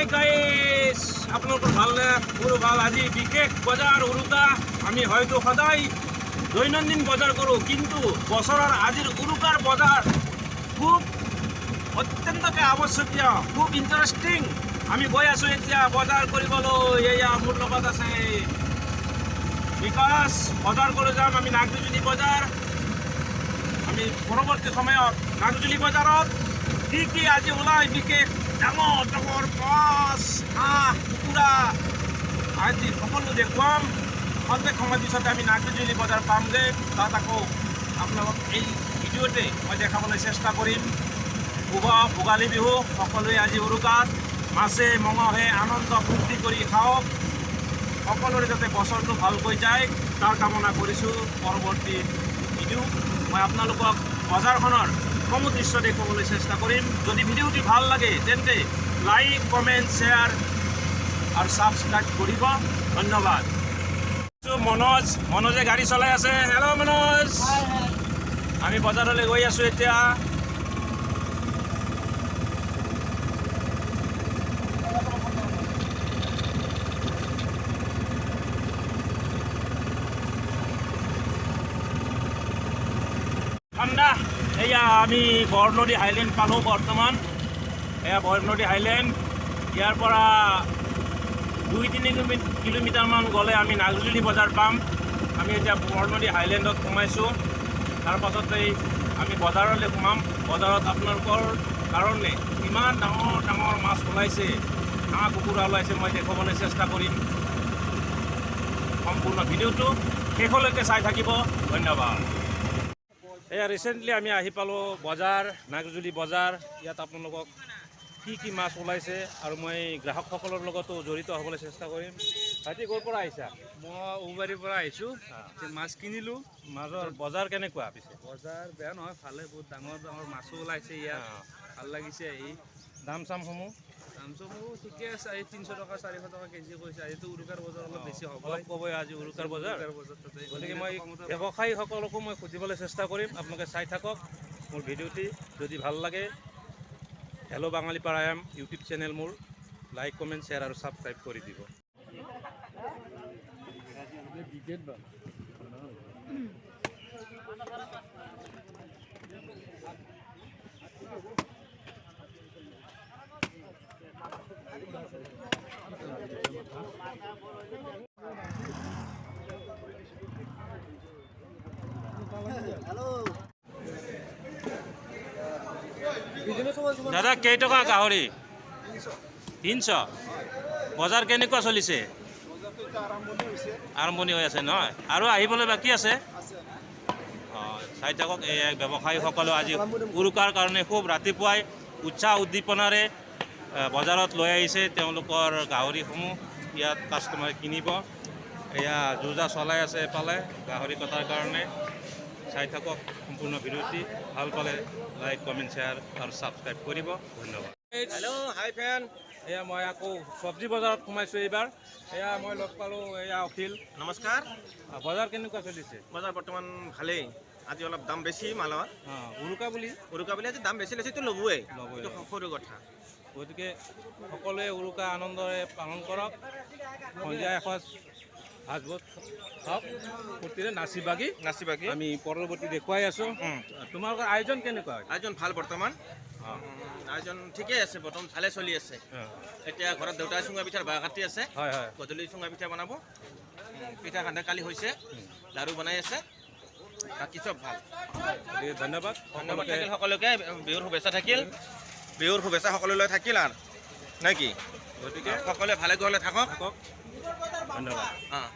Hi guys, আপোনালোকৰ ভালনে? মোৰো ভাল। আজি বিশেষ বজাৰ উৰুকা। আমি হয়তো সদায় দৈনন্দিন বজাৰ কৰোঁ, কিন্তু বছৰৰ আজিৰ উৰুকাৰ বজাৰ খুব অত্যন্তকে আৱশ্যকীয়, খুব ইণ্টাৰেষ্টিং। আমি গৈ আছোঁ এতিয়া বজাৰ কৰিবলৈ। এয়া মোৰ লগত আছে বিকাশ। বজাৰ কৰি যাম আমি নাগজুলি বজাৰ। আমি পৰৱৰ্তী সময়ত নাগজুলি বজাৰত কি কি আজি ওলাই, বিশেষ ডাঙৰ ডাঙৰ মাছ, হাঁহ, কুকুৰা আজি সকলো দেখুৱাম। খন্তেক সময় পিছতে আমি নাগজুলি বজাৰ পামগৈ। তাত আকৌ আপোনালোক এই ভিডিঅ'তে মই দেখাবলৈ চেষ্টা কৰিম। শুভ ভোগালী বিহু। সকলোৱে আজি উৰুকাত মাছে মঙহে আনন্দ ফূৰ্তি কৰি খাওক। সকলোৰে যাতে বছৰটো ভালকৈ যায়, তাৰ কামনা কৰিছোঁ। পৰৱৰ্তী ভিডিঅ' মই আপোনালোকক বজাৰখনৰ সমূহ দৃশ্য দেখুৱাবলৈ চেষ্টা কৰিম। যদি ভিডিঅ'টি ভাল লাগে, তেন্তে লাইক, কমেণ্ট, শ্বেয়াৰ আৰু ছাবস্ক্ৰাইব কৰিব। ধন্যবাদ। মনোজ, মনোজে গাড়ী চলাই আছে। হেল্ল' মনোজ, আমি বজাৰলৈ গৈ আছোঁ এতিয়া। ঠাণ্ডা। এয়া আমি বৰনদী হাইলেণ্ড পালোঁ বৰ্তমান। এয়া বৰনদী হাইলেণ্ড। ইয়াৰ পৰা 2-3 কিলোমিটাৰমান গ'লে আমি নাগজুলি বজাৰ পাম। আমি এতিয়া বৰনদী হাইলেণ্ডত সোমাইছোঁ। তাৰপাছতেই আমি বজাৰলৈ সোমাম। বজাৰত আপোনালোকৰ কাৰণে ইমান ডাঙৰ ডাঙৰ মাছ ওলাইছে, হাঁহ কুকুৰা ওলাইছে, মই দেখুৱাবলৈ চেষ্টা কৰিম। সম্পূৰ্ণ ভিডিঅ'টো শেষলৈকে চাই থাকিব। ধন্যবাদ। এয়া ৰিচেণ্টলি আমি আহি পালোঁ বজাৰ, নাগজুলি বজাৰ। ইয়াত আপোনালোকক কি কি মাছ ওলাইছে আৰু মই গ্ৰাহকসকলৰ লগতো জড়িত হ'বলৈ চেষ্টা কৰিম। ভাইটি, ক'ৰ পৰা আহিছা? মই ঔবাৰীৰ পৰা আহিছোঁ। মাছ কিনিলোঁ। মাছৰ বজাৰ কেনেকুৱা পিছে? বজাৰ বেয়া নহয়, ভালে। বহুত ডাঙৰ ডাঙৰ মাছো ওলাইছে ইয়াত। ভাল লাগিছে আহি। দাম চামসমূহ? দাম চামো ঠিকে আছে। আজি 300 টকা, 400 টকা কেজি কৈছে। আজিতো উৰুকাৰ বজাৰ, অলপ বেছি হ'ব। অলপ ক'বই, আজি উৰুকাৰ বজাৰ। উৰুকাৰ বজাৰ তাতে। গতিকে মই ব্যৱসায়ীসকলকো মই সুধিবলৈ চেষ্টা কৰিম। আপোনালোকে চাই থাকক মোৰ ভিডিঅ'টি। যদি ভাল লাগে, হেল্ল' বাঙালী পাৰায়াম ইউটিউব চেনেল মোৰ লাইক, কমেণ্ট, শ্বেয়াৰ আৰু ছাবস্ক্ৰাইব কৰি দিব। দাদা, কেইটকা গাহৰি? 300। বজাৰ কেনেকুৱা চলিছে? আৰম্ভণি হৈ আছে নহয়, আৰু আহিবলৈ বাকী আছে। অঁ, চাই থাকক। এই ব্যৱসায়ীসকলেও আজি উৰুকাৰ কাৰণে খুব ৰাতিপুৱাই উৎসাহ উদ্দীপনাৰে বজাৰত লৈ আহিছে তেওঁলোকৰ গাহৰিসমূহ। ইয়াত কাষ্টমাৰে কিনিব। এয়া যোজা চলাই আছে এফালে গাহৰি কটাৰ কাৰণে। চাই থাকক সম্পূৰ্ণ ভিডিঅ'টি। ভাল পালে লাইক, কমেণ্ট, শ্বেয়াৰ আৰু ছাবস্ক্ৰাইব কৰিব। ধন্যবাদ। হেল্ল' হাই ফ্ৰেণ্ড। এয়া মই আকৌ চব্জি বজাৰত সোমাইছোঁ এইবাৰ। এয়া মই লগ পালোঁ, এয়া অখিল। নমস্কাৰ। বজাৰ কেনেকুৱা চলিছে? বজাৰ বৰ্তমান ভালেই। আজি অলপ দাম বেছি মালৰ। অঁ, উৰুকা বুলি। উৰুকা বুলি আজি দাম বেছি লৈছে, এইটো ল'বই। ল'বই। এইটো সৰু কথা। গতিকে সকলোৱে উৰুকা আনন্দৰে পালন কৰক। সন্ধিয়া এসাঁজ ভাত ভোজ খাওক ফূৰ্তিৰে নাচি বাগি। নাচি বাগি। আমি পৰৱৰ্তী দেখুৱাই আছোঁ। তোমালোকৰ আয়োজন কেনেকুৱা? আয়োজন ভাল বৰ্তমান। আয়োজন ঠিকেই আছে, বৰ্তমান ভালে চলি আছে। এতিয়া ঘৰত দেউতাই চুঙা পিঠাৰ বাঁহ কাটি আছে। হয় হয় গধূলি চুঙা পিঠা বনাব। পিঠা খান্দা কালি হৈছে, লাড়ু বনাই আছে, বাকী চব ভাল। গতিকে ধন্যবাদ। ধন্যবাদ। সকলোকে থাকিল সকলোকে বিহুৰ শুভেচ্ছা থাকিল। বিহুৰ শুভেচ্ছা সকলোলৈ থাকিল আৰু নে কি? গতিকে সকলোৱে ভালে কুশলে থাকক। থাকক, ধন্যবাদ। অঁ।